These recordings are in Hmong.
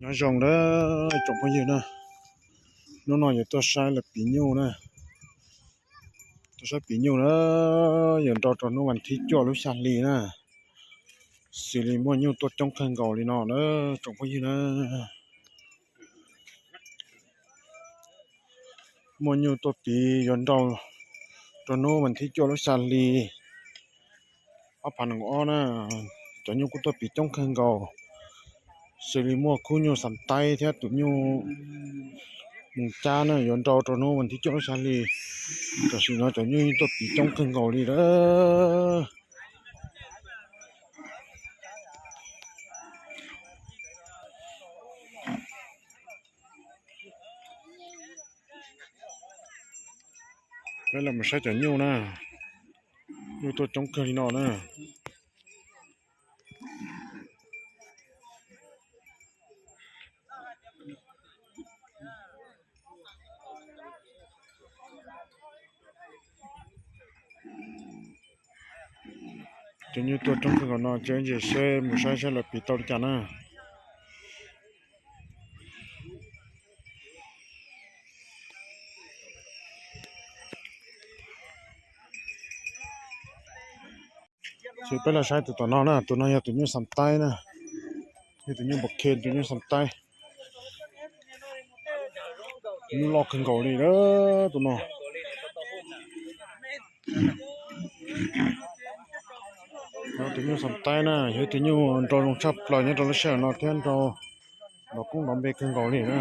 Nyob zoo na tsoom phooj ywg na, hnub no yuav tuaj saib lawv piv nyuj na, tuaj saib piv nyuj na, yuav nrau rau hnub vas thib cuaj lub xya hli na, xws li muaj nyuj tuaj coob kawg nkaus li no na tsoom phooj ywg na. Muaj nyuj tuaj piv yuav nrau rau hnub vas thib cuaj lub xya hli ob phav nees nkaum ob na, cov nyuj kuj tuaj piv coob kawg nkaus, xws li muaj khub nyuj Xam Taib thiab tus nyuj Moos Cab na yuav nrau rau hnub vas thib cuaj lub xya hli. Tam sim no cov nyuj yeej tuaj piv coob kawg nkaus li lawm. Peb los mus saib cov nyuj na, nyuj tuaj coob kawg li no na. Cov nyuj tuaj coob kawg nkaus no, ces ntsis seb mus saib saib lawv piv tau li cas na. Ces peb los saib tus tom no na, tus no yog tus nyuj Xam Taib na, yog tus nyuj npam khe, tus nyuj Xam Taib. Tus nyuj loj kawg nkaus li tus no. Tus nyuj Xam Taib na yog tus nyuj nrau zoo tshaj plaws nyob rau lub sij hawm no thiab nrau nrov koob nrov npe kawg nkaus li na.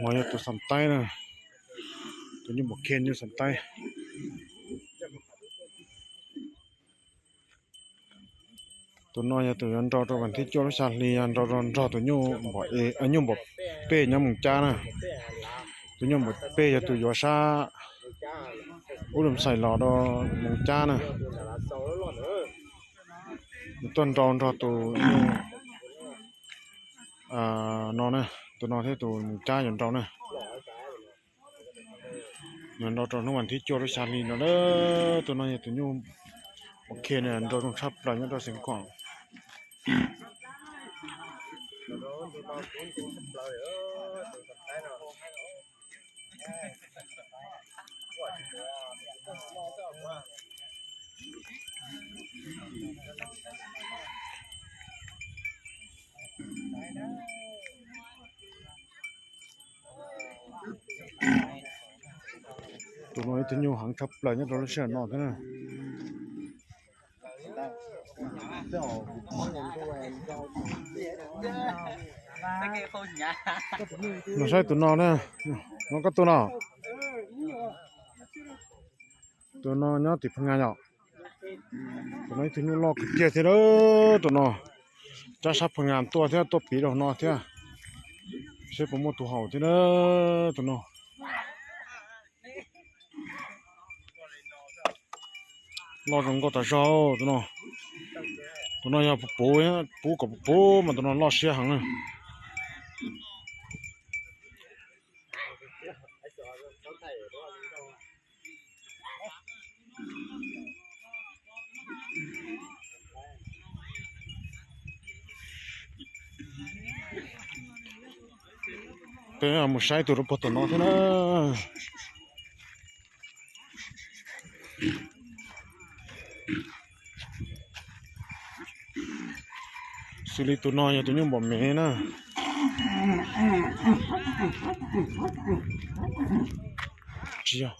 Mas yog tus Xam Taib na, tus nyuj npam khe nyuj Xam Taib. Tus no yog tus yuav nrau rau vas thib cuaj lub xya hli, yog nrau rau nrog tus nyuj npam, nyuj npam pej nyob Moos Cab na. Tus nyuj npam pej yog tus yuav sab ub Loos Xais los rau Moos Cab na. Yuav tuaj nrau nrog tus nyuj no na, tus no thiab tus Moos Cab yuav nrau na. Yuav nrau rau hnub vas thib cuaj lub xya hli no na. Tus no yog tus nyuj npam khe na, nrau zoo tshaj plaws nyob rau Xeev Khuam. Tus no ib tug nyuj heev tshaj plaws nyob rau lub sij hawm no thiab na. Los saib tus no na, no koj tus no. Tus no nyob tim Pha Nga yom. Tus no ib tug nyuj loj kawg kiag thiab, tus no cab sab Pha Nga tuaj thiab tuaj piv rau no thiab. Seb puas muaj tus haum thiab na, tus no. Loj zoo nkauj tas zog tus no. Tus no yog puv, puv kom puv mas tus no loj siab heev na. Peb mus saib tus rau puag tom no thiab na. Xws li tus no yog tus nyuj npam mev na. Tsis yog,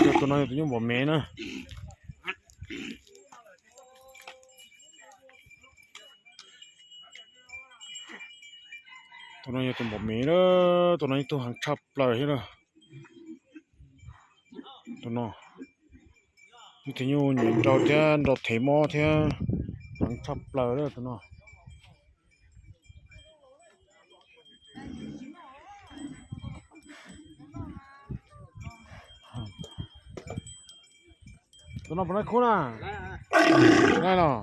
tus no yog tus nyuj npam mev na. Tus no yog tus npam mev na, tus no ib tug heev tshaj plaws thiab na. Tus no, ib tug nyuj nyiam nrau thiab nrau thev mob thiab heev tshaj plaws tus no. Tus no puas noj khub na? Noj los.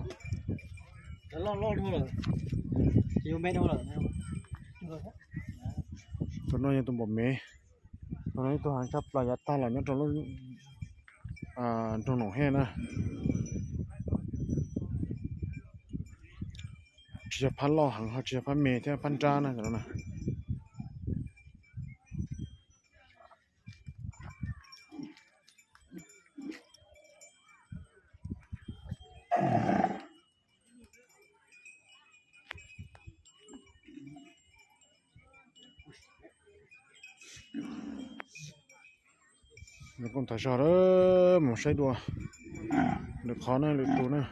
Tus no yog tus npam mev. Ib tug heev tshaj plaws yav tag los nyob rau lub nroog Noom Hej na. Tsis yog phab loj heev ho tsis yog phab me thiab, phab nrab na cov no na. Nws kuj nthav zog lawm, mus saib dua lwm qhov na, lwm tus na.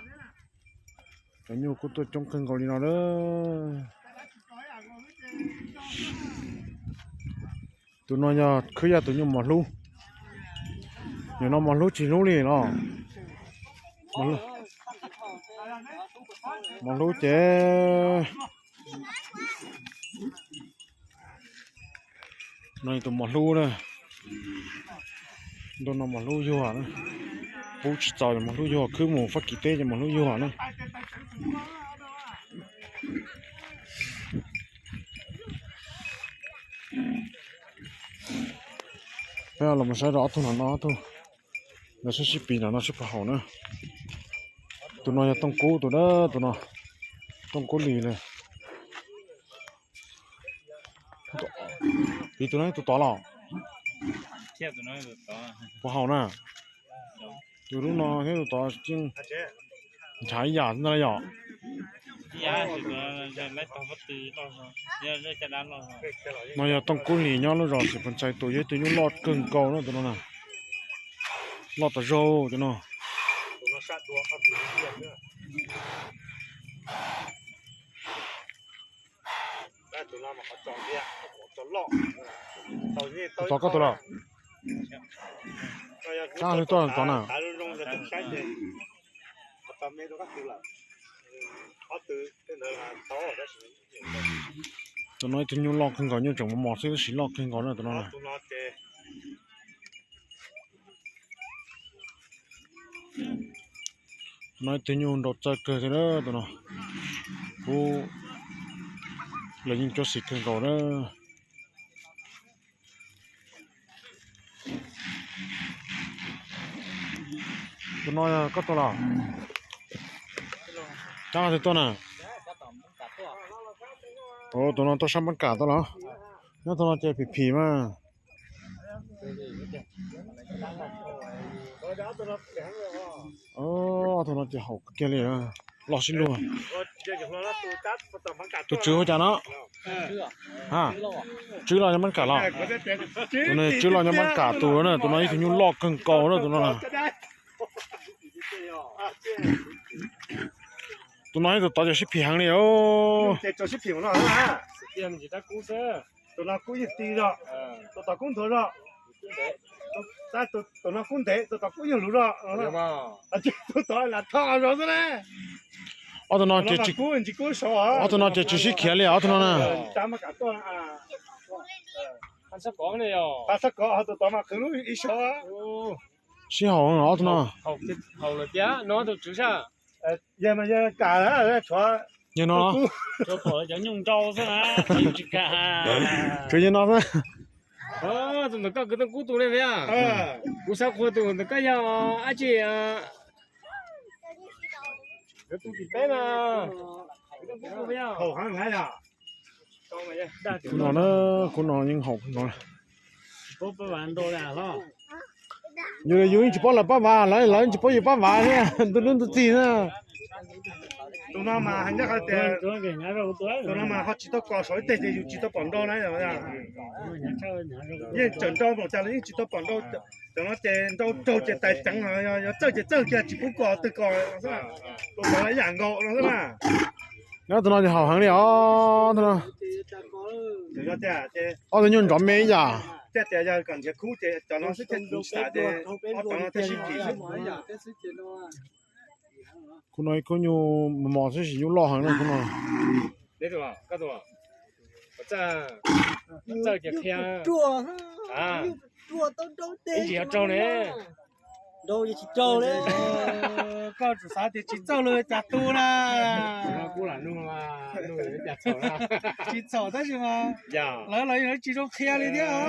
Cov nyuj kuj tuaj coob kawg nkaus li no lawm. Tus no yog khwb yaj tus nyuj mos hlub. Nim no mos hlub tsis hlub li los. Mos hlub ces no tus mos hlub na. Ntu no mos hlub yuag na. Pub tsis txaus ces mos hlub yuag, khwb mus Fab Kis teb ces mos hlub yuag na. Peb los mus saib rau ob tug no, no ob tug. Lawv sib sib pis nram no sib puas haum na. Tus no yog Tooj Kub tus na, tus no Tooj Kub Lis li. Piv tus no tus tod los? Puas haum na? Tus lub no thiab tus tod nchav ib yam ntag yom. No yog Tooj Kub Lis nyob lub zos Xim Phoos Ntxhais tus, yog ib tug nyuj loj kawg nkaus na tus no na. Loj tas zaug tus no. Tus tod koj tus los? Kab hwv tuaj tod na. Tus no ib tug nyuj loj kawg nkaus, nyuj tseem mos mos xwb tab sis loj kawg nkaus na tus no na. No ib tug nyuj nrau txawj kawg thiab na tus no. Kuv los yeej cuab xim kawg nkaus na. Tus no koj tuaj los? Kab twg tuaj na? Tus no tuaj sab Mab Kam tuaj los? Nyob tus no ces phim phim mas. Tus no ces haum kiag li, loj sib luag. Tus tswv hu cas no? Tswv los nyob Mab Kam los? Tus no tswv los nyob Mab Kam tus na, tus no ib tug nyuj loj kawg nkaus na tus no na. Tus no thiab tus tod ces sib phim heev li. Tus no kub yeej ti zog, tus tod kub nthuav zog. Tab tus no kub ntev, tus tod kub yeej luv zog. Tus tod lam tho zog xwb na. Ob tug no ces tsis, ob tug no ces tsis sib khiav li ob tug no na. Sib haum ob tug no. Yog no, tsuas yog no xwb. Tus ntawm koj kwv Tooj Kub tus ne, kuv xav qhuas tus ntawm koj yog dab tsi? Tus tim peb mas, kwv Tooj Kub tus yog. Kuv no na, kuv no yeej haum no. Yus, yus yeej tsis paub lawv pab vas, lawv, lawv yeej tsis paub yus pab vas thiab, ntu hnub ntu txig na. Tus no mas heev tiag, tus no mas ho tsis tau kos saum ib teg ces yus tsis tau pom nrau na. Yeej tseem nrau npaum cas los yeej tsis tau pom nrau. Cov no ces nrau raug ces tais ceev, yog txawj ces txawj kiag tsis pub kos twg kos xwb. Tus no ib yam nkaus no xwb na. Nyob tus no ces haum heev li os. Ob tug nyuj nrov me ib yam. Tiag tias yog kom nrhiav khub ces cov no xwb thiaj kuv xav ces ob cov no thiaj sib phim xwb. Khub no ib khub nyuj mos mos xwb sis nyuj loj heev na khub no. Txawj ces qhia. Ib ntsis ho raug ne. Nrau yeej tsis rau li. Koj tsum xav tias tsis txawj los cas tu na. Tsis txhaum tab sis mas lawv los yeej tsis zoo qhia li thiab os.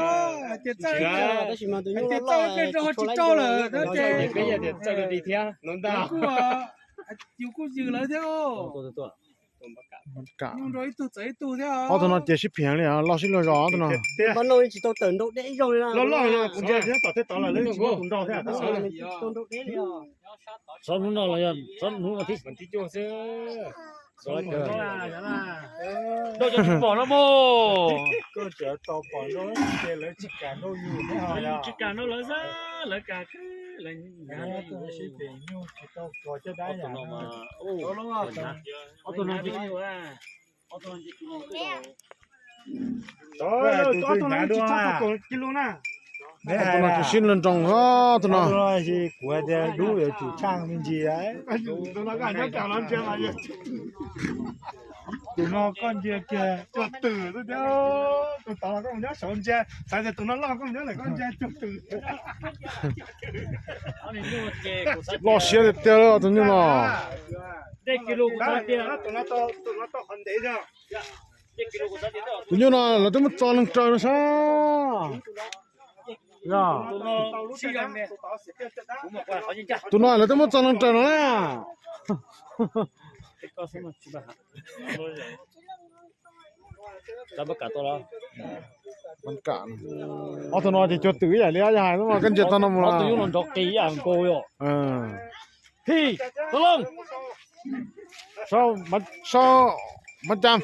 Hais tias txawj ib pliag rau ho tsis rau lawm thiab ces kuj, yus kuj yws lawv thiab. Nyuj nrau ib tug txawv ib tug thiab. Ob tug no ces sib phem li, loj sib luag zos ob tug no. Loj loj kuv ntsia thiab tom tej tod lawm lawv tsis muab kuv nrau thiab. Txhob hnub no los yog txhob hnub no thiab. Nrau cov tsis pom no mog. Koj tseem tau pom nrau ces lawv tsis kam nrau yus thiab ho yog. Tsis kam nrau lawv xwb, lawv kam. Sib phem nyuj tsis tau kos caj dab yam no. Ob tug no tsis tshaj tau kaum kis lus na. Ob tug no tsis sib nroo nroo os, tus no. Kuv hais tias dub yuav tsum tshaj me ntsis. Tus no koj ntsia kiag cuag twm xwb thiab, tus tod los koj mus nyob saud ntsia, xav tias tus no loj koj mus nyob ntawm koj ntsia cuag twm. Loj siab tiag tiag tus nyuj no. Tus nyuj no lawv twb muab txo leeg raws no sab. Tus no lawv twb muab txo leeg raws no na. Ob tug no ces cuag twm ib yam li yog hais no koj ntsia txog no mus los. Tus nyuj no nrov qis ib yam nkaus yom. Thij, tau loo. Sau, sau, Maiv Cas.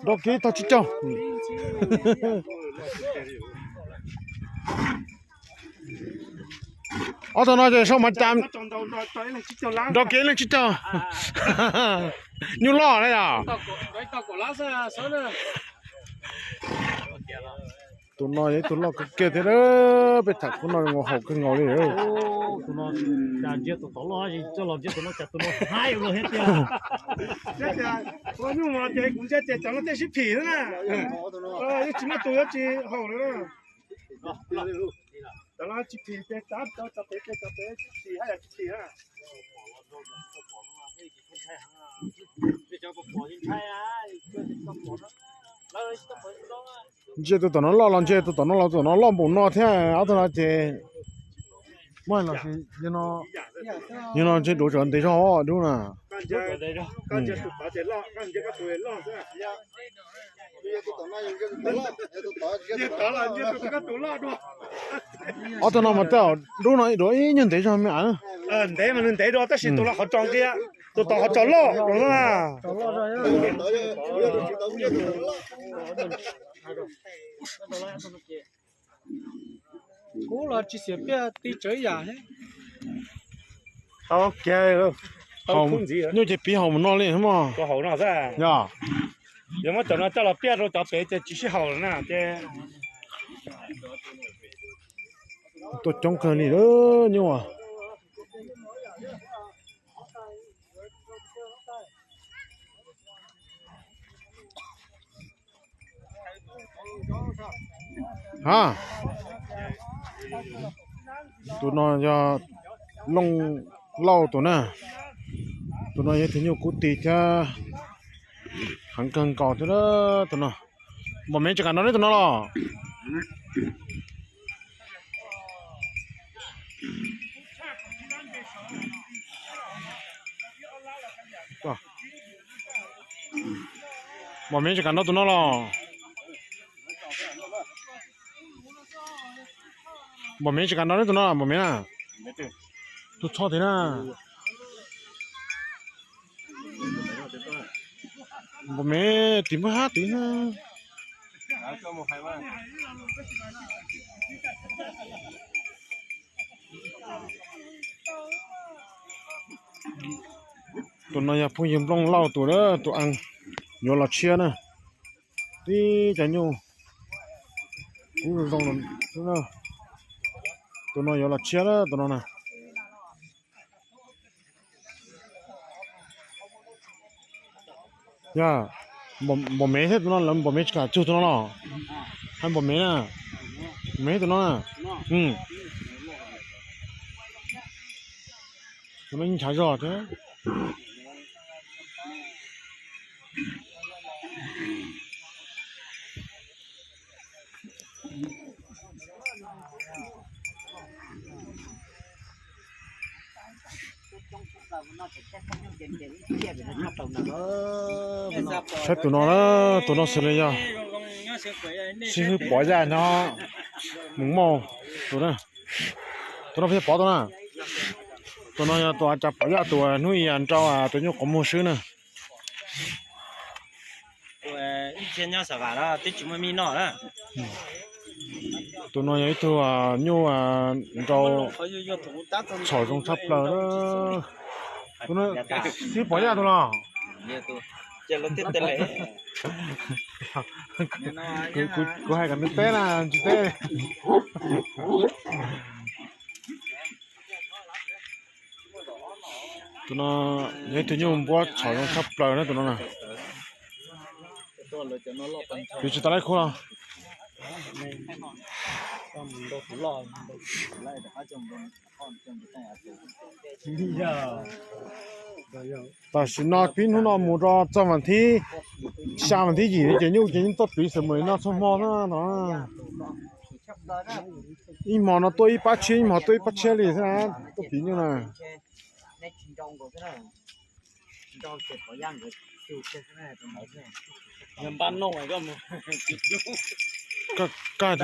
Nrov kiv tog tsib caug. Ob tug no ces sau Maiv Cas. Nrov kiv leej tsib caug. Nyuj loj na yom. Tus no yog ib tug loj kawg kiag thiab, peb tham khub no zoo haum kawg nkaus li. Tus no cas ntsia tus tod loj, coj los ntsia tus no cas tus no haib ua thiab tiag. Nyuj no ces kuv ntsia ces cov no tej sib phim na. Yeej tsis muaj tus yuav tsis haum li na. Cov no tsis phim ces cov pem ces cov pem sib phim haj yam tsis phim na. Ntsia tus tom no loj los ntsia tus tom no los tus tom no loj npaum no thiab ob tug no ces muaj los sis yog no ntshe duav tsam ntev zog dub na. Ob tug no mas tej zaum dub no duav ib nyuag ntev zog me a. Ntev mas nws ntev dua tab sis tus no qhov tsos nqia, tus tod qhov tsos loj no na. Kub los tsis xiam piaj ti tsawv yam thiab. Tau kiag, nyuj ces piv haum mus no li mog. Yog, yog muab cov no coj los piaj rau cov pem ces tsis sib haum na ces. Tuaj coob kawg li lawm nyuj. Ha, tus no yog Looj Lauj tus na. Tus no yog ib tug nyuj kub ti thiab heev kawg nkaus thiab tus no. Npam mev tsis kam nrau neb tus no los? Npam mev tsis kam nrau tus no los? Npam mev tsis kam nrau neb tus no, npam mev na. Tus txho tim na. Npam mev tim npawg hab tim na. Tus no yog phooj ywg Nplooj Lauj tus, tus a yuav los tshiab na. Tib cov nyuj kub zoo zoo. Tus no yuav los tshiab na tus no na. Yog npam mev thiab tus no, lawv npam mev tsis kam tsug tus no los? Hais npam mev na. Npam mev tus no na. Tus no nchav zog thiab. Saib tus no na, tus no xws li yog xib hwb Pov Yaj nyob Mus Mauj tus na. Tus no peb pov tus na. Tus no yog tus a cas Pov Yaj tus hnub ib yam nrau tus nyuj qhov muag swb na. Tus no yog ib tug nyuj nrau txhom zoo tshaj plaws. Tus no xib hwb Pov Yaj tus los. Kuv hais kom nws teb na, tsis teb. Tus no yog ib tug nyuj npuab txhom zoo tshaj plaws na tus no na. Piv tsis tas laib khub los. Tam sim no pib hnub no mus rau txog vas thib xya vas thib yim ces nyuj ces yeej tuaj piv xwm mus li no txhua hmo na no. Ib hmo no tuaj ib pab tshiab, ib hmo tuaj ib pab tshiab li thiab na, tuaj piv nyuj na. Koj, koj tus,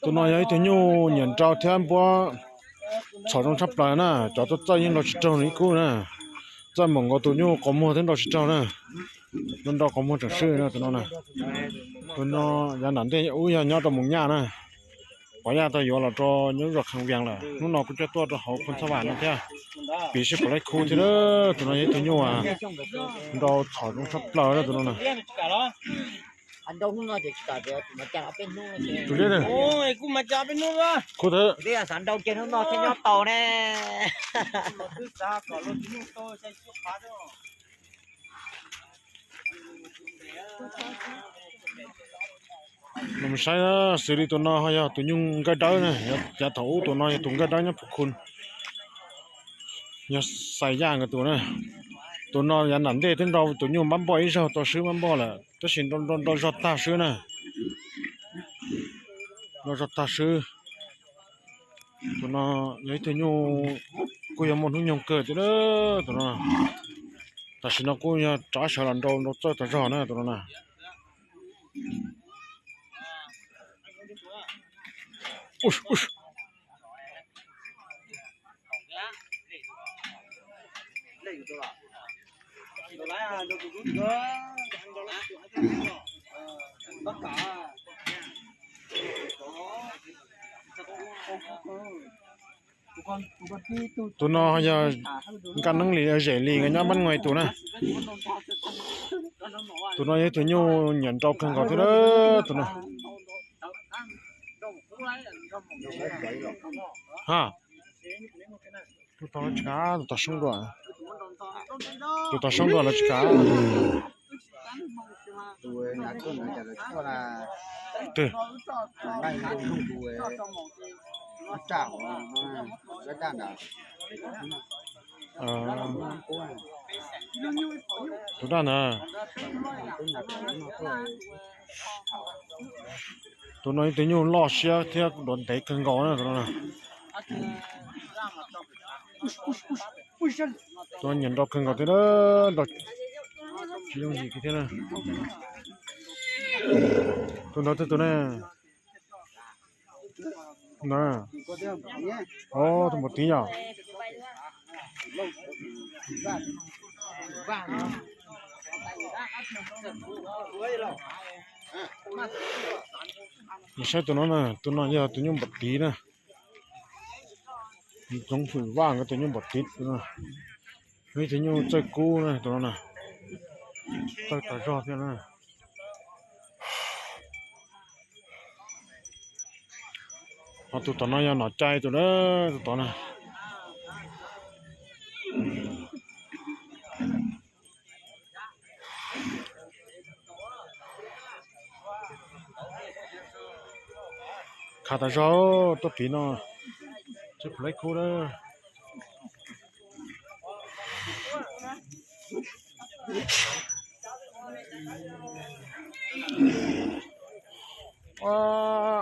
tus no yog ib tug nyuj nyiam nrau thiab npuab txhom zoo tshaj plaws na, cov tuaj txawj yeej nrau tsis raug nws ib khub na. Txawj npaum nkaus tus nyuj qhov muag thiab nrau tsis raug na. Nrau nrau qhov muag tseem swb na tus no na. Tus no yav nram ntej ub yog nyob rau Moos Nyaj na. Pov Yaj tau yuav los rau nyob zos Khees Vias lawm, hnub no kuj coj tuaj rau hauv Phoos Txhab Vam no thiab. Piv seb puas laib khub thiab. Tus no yog ib tug nyuj nrau txhom zoo tshaj plaws na tus no na. Tus zeb, khub thawb. Los saib, xws li tus no ho yog tus nyuj nkaj dawb na, yav thaum ub tus no yog tus nkaj dawb nyob Phuv Khu, yog Xais Yaj nkawd tus na. Tus no yav nram ntej twb nrau tus nyuj npab npoj ib zaug tau swb npab npoj lawm, tab sis nrau nrau zog tag swb na. Nrau zog tag swb. Tus no yog ib tug nyuj kuj yog muaj hnub nyoog kawg thiab tus no. Tam sim no kuj yog rov sawv los nrau nrau txawj tag zog na tus no na. Tus no yog Nkaj Neeb Lis, Zem Lis nkawd nyob Npab Nuj tus na. Tus no yog ib tug nyuj nyiam nrau kawg nkaus thiab tus no. Ha, tus tau tsis kav, tus tau soob dua, tus tau soob dua los tsis kav. Twg? Tus daj ntawd. Tus no ib tug nyuj loj siab thiab duav ntev kawg nkaus na tus no. Tus no nyiam nrau kawg nkaus thiab, nrau tsis yooj yim kiag thiab na. Tus ntawd twg tus ne? Na, tus npam tiv yom. Saib tus no na, tus no yog tus nyuj npam tiv na. Tsoov Fwm Vaj nkawd tus nyuj npam tiv tus no. Ib tug nyuj txawj kub na tus no na. Txawj tas zog thiab na. Ho tus tom no yog Nom Cai tus na, tus tod na. Khav tas zog tuaj piv no, sib play khub na.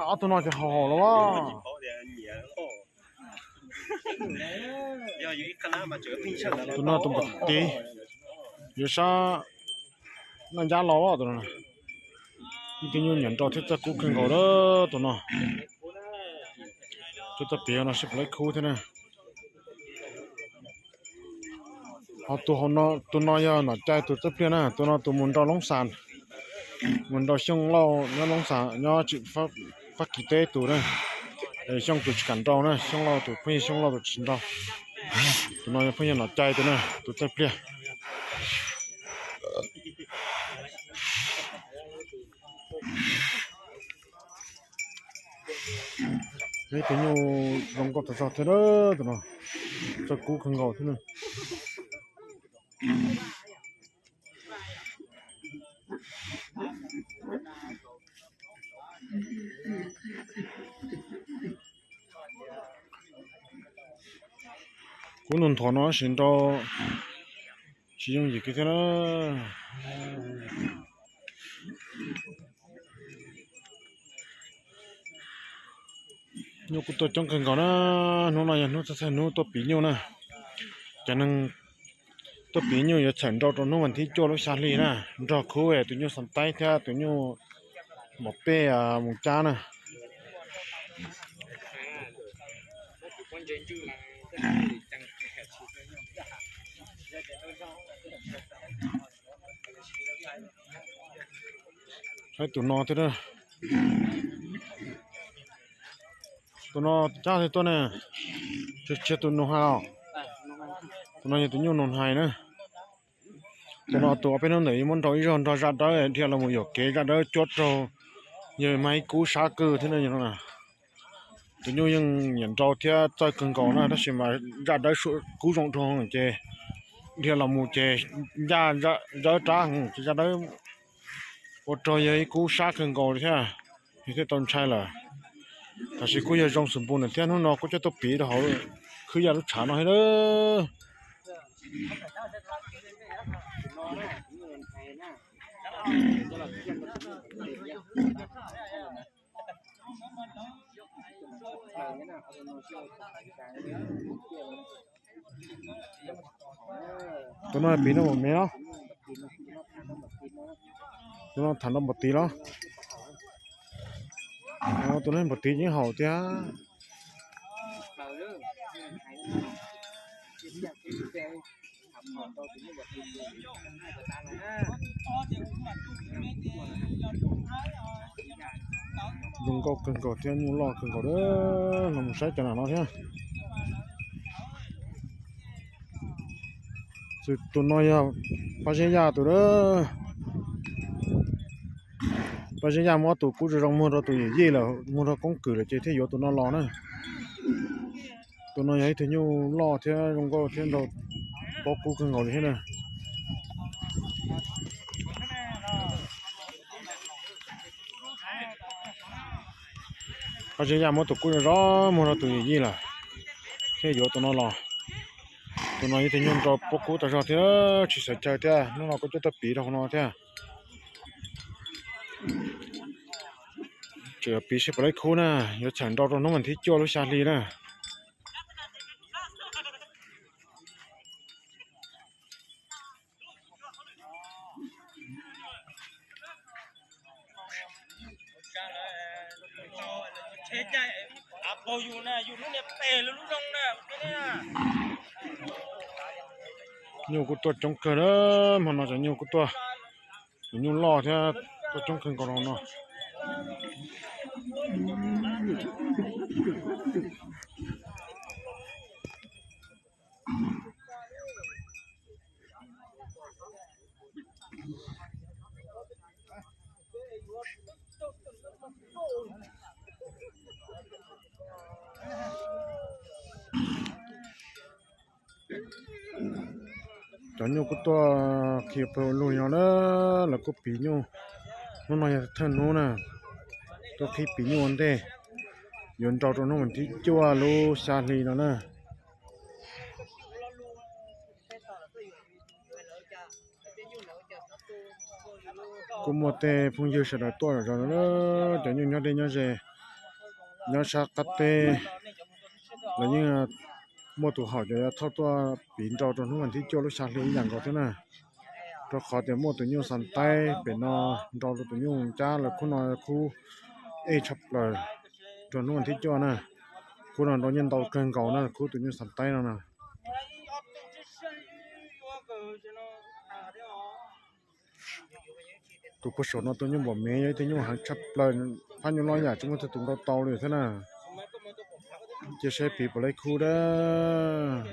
Ob tug no ces haus haus los. Tus no tus npam tiv, yuav sab noj ncab los tus no. Ib tug nyuj nyiam nrau thiab txawj kub kawg nkaus lawm tus no. Tus tuaj piv no sib play khub thiab na. Ho tus no yog nom cai tus txawj pliag na, tus no tus mus nrau Loob Xas, mus nrau Xyooj Lauj nyob Loob Xas nyob tsim Fab Kis teb tus na. Xyooj tus tsis kam nrau na, Xyooj Lauj tus pheej yog Xyooj Lauj tus tsis nrau. Tus no yog pheej yog nom cai tus na, tus txawj pliag. Ib tug nyuj zoo nkauj tas zog thiab, tus no txawj kub kawg nkaus thiab na. Kub nug nthov no tab sis nrau tsis yooj yim kiag thiab na. Nyuj kuj tuaj coob kawg nkaus na. Hnub no yog hnub txhaj txhaj hnub tuaj piv nyuj na. Cov neeg tuaj piv nyuj yuav txhawm nrau rau hnub vas thib cuaj lub xya hli na, nrog khub tus nyuj Xas Taib thiab tus nyuj Mos Pej Moos Cab na. Saib tus no thiab, tus no cab thiab tuaj ne, tsis yog tus nug hais os. Tus no yog tus nyuj nug hais na. Tus no tus ob peb hnub ntawd muab nrau ib zaug nrog zaj dawb dhia los mus yuam kev zaj dawb cuab raug, yog mas ib kub sab kawg thiab no. Tus nyuj yeej nyiam nrau thiab txawj kawg nkaus na, tab sis mas zaj dawb kub zoo dhau ces dhia los mus ces ncaj zawb rab ces zaj dawb ua rau yog ib kub sab kawg nkaus thiab, yog thiaj tau ntshai lawm. Tab sis kuj yog zoo xwm npus ntawm thiab hnub no kuj coj tuaj piv rau hauv khwb yaj lub tshav no thiab. Tus no piv noj npaum me los? Tus no tham nrau npaum tid los? Tus no npaum tid yeej haum tiag. Zoo nkauj kawg nkaus thiab nyuj loj kawg nkaus, los mus saib cov nam no thiab. Tus no yog Paj Zeb Yaj tus. Paj Zeb Yaj muab tus kub zoo zoo muag rau tus yawm yij lawm, muag rau koob kwm lawm ces thiaj yuav tus no los na. Tus no yog ib tug nyuj loj thiab zoo nkauj thiab nrau pob kub kawg nkaus li thiab na. Paj Zeb Yaj muab tus kub zoo zoo muag rau tus yawm yij lawm thiaj yuav tus no los. Tus no yog ib tug nyuj nrau pob kub tas zog thiab tsis xav chaw thiab, hnub no kuj coj tuaj piv rau hauv no thiab. Tseem yuav piv seb puas laib khub na, yuav txhawm nrau rau hnub vas thib cuaj lub xya hli na. Nyuj kuj tuaj coob kawg na, hmo no cov nyuj kuj tuaj, cov nyuj loj thiab tuaj coob kawg nkaus rau no. Cov nyuj kuj tuaj khi pawg lug no na, lawv kuj piv nyuj. Hnub no yog thawj hnub na, tuaj khi piv nyuj ua ntej. Yuav nrau rau hnub vas thib cuaj lub xya hli no na. Kuj muaj tej phooj ywg sawv daws tuaj zom zaws, cov nyuj nyob deb nyob ze, nyob sab qab teb los yeej muaj tus haum cov yuav thauj tuaj piv nrau rau hnub vas thib cuaj lub xya hli ib yam nkaus thiab na. Rau qhov tias muaj tus nyuj Xas Taib pem no nrau rau tus nyuj Moos Cab lawv khub no, khub ej tshaj plaws rau hnub vas thib cuaj na. Khub no nrau nyiaj ntau kawg nkaus na, khub tus nyuj Xas Taib no na. Tus puag saum no tus nyuj npom mev yog ib tug nyuj heev tshaj plaws, phab nyuj loj yam tsis muaj tug tus nrau tau li thiab na. Cia saib piv puas laib khub dab.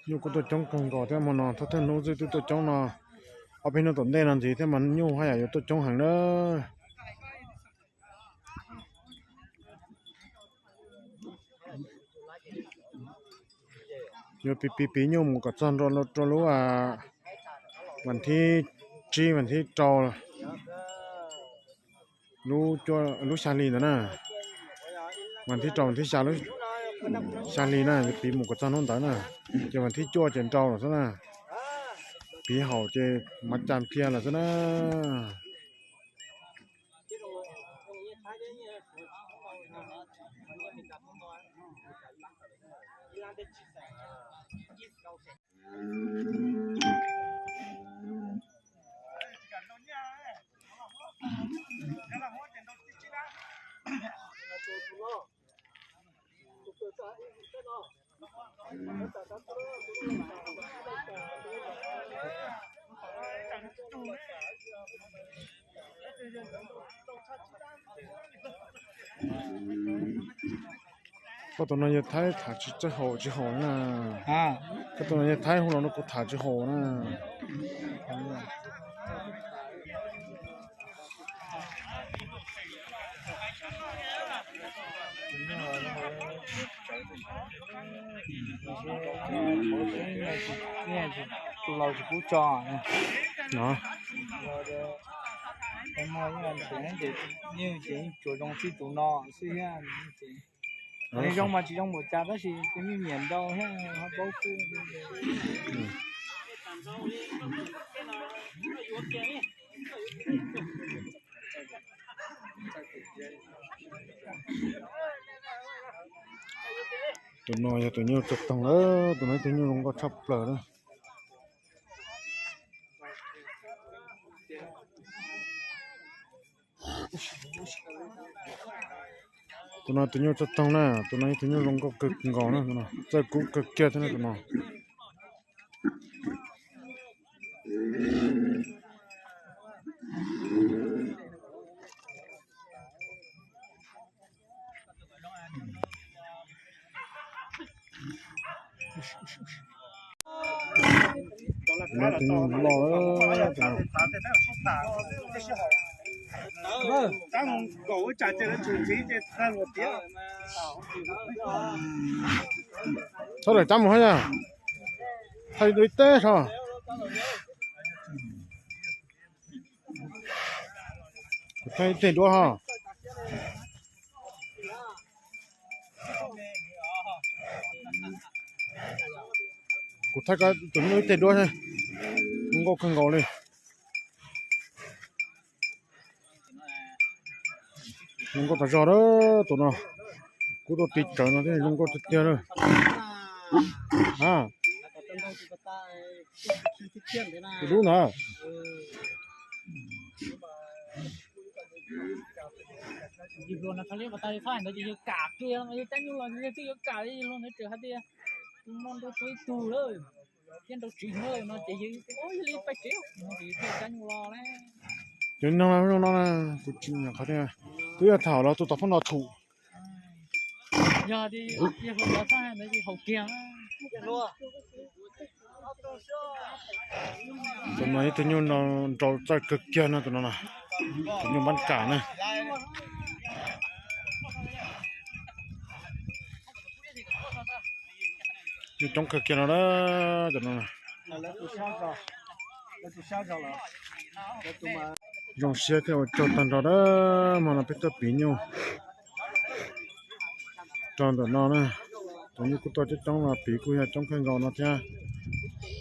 Nyuj kuj tuaj coob kawg nkaus thiab, hmo no thawj thawj hnub xwb twb tuaj coob no. Ob peb hnub tom ntej no ntxiv thiab mas nyuj haj yam yuav tuaj coob heev na. Yuav piv piv piv nyuj mus kom txog nrau rau lub vas thib tsib vas thib rau lub xya hli ntawd na. Vas thib rau vas thib xya lub xya hli na, yuav piv mus kom txog hnub ntawd na. Ces vas thib cuaj ces nrau lawm xwb na. Piv haum ces mas cas phiaj lawm xwb na. Koj tus no yog Thaib tham tsis txawj haum tsis haum na. Koj tus no yog Thaib hu los no kuv tham tsis haum na. Tus laus tsis pub tso no. Yeej tsuas zoo txij tus no xwb thiab. Zoo mas tsis zoo npaum cas tab sis tus nyuj nyiam ntau thiab ho paub xwb. Tus no yog tus nyuj txog toog lawm, tus no ib tug nyuj zoo nkauj tshaj plaws na. Tus no tus nyuj txog toog na, tus no ib tug nyuj zoo nkauj kawg nkaus na, txawj kub kawg kiag thiab na tus no. Tus no tus nyuj loj lawm. Txhob lawm cab mus hab yog. Thaij ib teg tso. Kuv thaij ib teg duab ho. Kuv thaij tus nyuj ib teg duab, zoo nkauj kawg nkaus li. Zoo nkauj tas zog a tus no. Kuv tuaj tiv tsawv no thiab zoo nkauj tiag tiag li. Tus dub na. Yawg hluas no txhaj li pas tas li txhob hais ntawd ces yawg kam kiag, yawg cab nyuj los yawg twb yuav kam li, yawg hluas ntawd tseem hais tias tus no nrau tshuav ib tug lawm, thiab nrau tsis hnub no ces yawg, yawg li pais tsev no ces yawg thiaj cab nyuj los na. Cov neeg zoo no na, kuv tsis nyam qhov tias twb yog thaum los tus tom phab no thum. Yog tias yawg hluas ntawd txhob hais ntawd ces haum kiag. Tus no ib tug nyuj no nrau txawj kawg kiag no, tus no na, tus nyuj npab kam na. Nyuj coob kawg kiag no na, tus no na. Zoo siab thiab ua tsaug tag nrho na, hmo no peb tuaj piv nyuj rau ntawm no na. Tus nyuj kuj tuaj coob coob no, piv kuj yog coob kawg nkaus no thiab.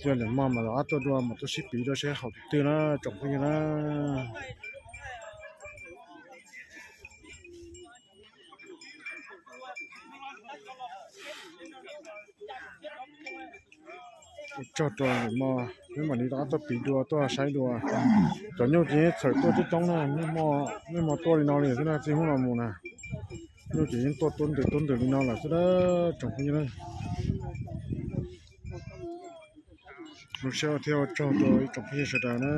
Yog lwm hmo mam rov qab tuaj dua, mam tuaj sib piv dua seb haum tus twg na, tsoom phooj ywg na. Ua tsaug rau lwm hmo, peb mam li rov qab tuaj piv dua, tuaj saib dua. Cov nyuj ces txhawm tuaj coob coob na, niaj hmo tuaj li no li xwb na, txij hnub no mus na. Nyuj ces yeej tuaj tuab ntws tuab ntws li no lawm xwb na, tsoom phooj ywg na. Lub sij hawm thiab ua tsaug rau ib tsoom phooj ywg sawv daws na.